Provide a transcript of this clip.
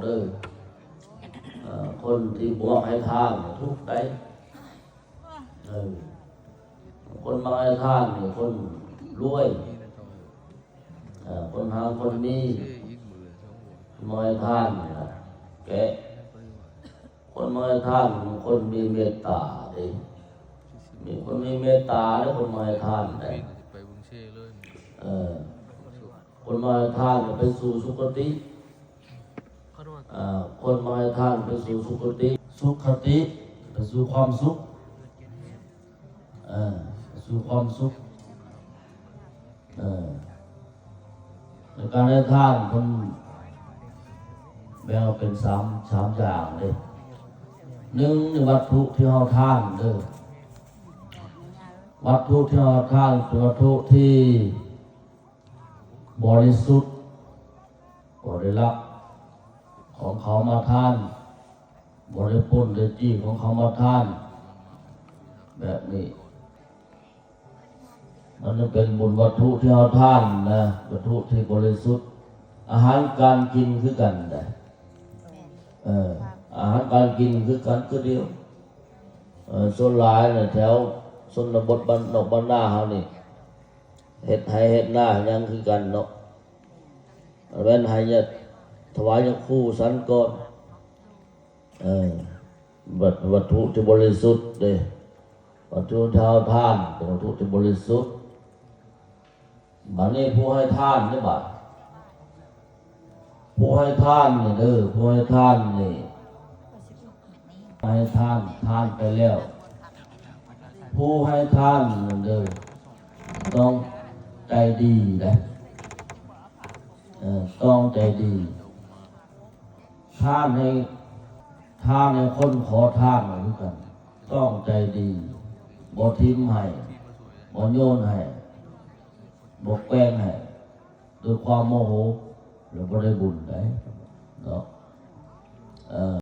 ເດີ ເອີ ຄົນທີ່ບໍ່ໃຫ້ທານນີ້ທຸກໄດ໋. ເອີ ຄົນມາໃຫ້ທານນີ້ຄົນລວຍ ເອີ ຄົນຮັ່ງຄົນມີ. ມາໃຫ້ທານນີ້ນະ ແກະ ຄົນມາໃຫ້ທານ ຄົນມີເມດຕາເດ້ ມີຄົນມີເມດຕາເດ້ ຄົນມາໃຫ້ທານໄດ໋. ເອີ ຄົນມາໃຫ້ທານໄປສູ່ສຸຄະຕິ ເອີ ຄົນມາໃຫ້ທານໄປສູ່ສຸຄະຕິ ສຸຄະຕິ ໄປສູ່ຄວາມສຸກ ເອີ ໄປສູ່ຄວາມສຸກ. ເອີ ໃນການໃຫ້ທານເພິ່ນແບ່ງອອກເປັນສາມ ສາມຢ່າງເດ້. ໜຶ່ງ ວັດຖຸທີ່ເຮົາທານເດີ ວັດຖຸທີ່ເຮົາທານເປັນວັດຖຸທີ່ບໍລິສຸດ ບໍ່ໄດ້ລັກຂອງເຂົາມາທານ ບໍ່ໄດ້ປຸ້ນໄດ້ຈີ້ຂອງເຂົາມາທານ ແບບນີ້ ມັນຈະເປັນບຸນວັດຖຸທີ່ເຮົາທານນະ ວັດຖຸທີ່ບໍລິສຸດ. ອາຫານການກິນຄືກັນໄດ໋ ເອີ ອາຫານການກິນຄືກັນຄືດຽວ. ເອີ ສ່ວນຫຼາຍນະ ແຖວຊົນນະບົດບ້ານນອກບ້ານນາເຮົານີ້ ເຮັດໄຮ່ເຮັດນາຫຍັງຄືກັນເນາະ ແມ່ນໃຫ້ຍາ ຖວາຍຍາຄູສັນກ່ອນ. ເອີ ວັດ ວັດຖຸທີ່ບໍລິສຸດເດ້ ວັດຖຸທີ່ເຮົາທານເປັນວັດຖຸທີ່ບໍລິສຸດ. ບາດນີ້ຜູ້ໃຫ້ທານເດ້ ບາດ ຜູ້ໃຫ້ທານນີ້ເດີ ຜູ້ໃຫ້ທານນີ້ ໃຫ້ທານ ທານໄປແລ້ວ ຜູ້ໃຫ້ທານນັ້ນເດີ ຕ້ອງໃຈດີເດ້ ເອີ ຕ້ອງໃຈດີ. ທານໃຫ້ ທານໃຫ້ຄົນຂໍທານກໍຄືກັນ ຕ້ອງໃຈດີ ບໍ່ຖິ້ມໃຫ້ ບໍ່ໂຍນໃຫ້ ບໍ່ແກວ່ງໃຫ້ ດ້ວຍຄວາມໂມໂຫ ແລ້ວບໍ່ໄດ້ບຸນໃດເນາະ. ເອີ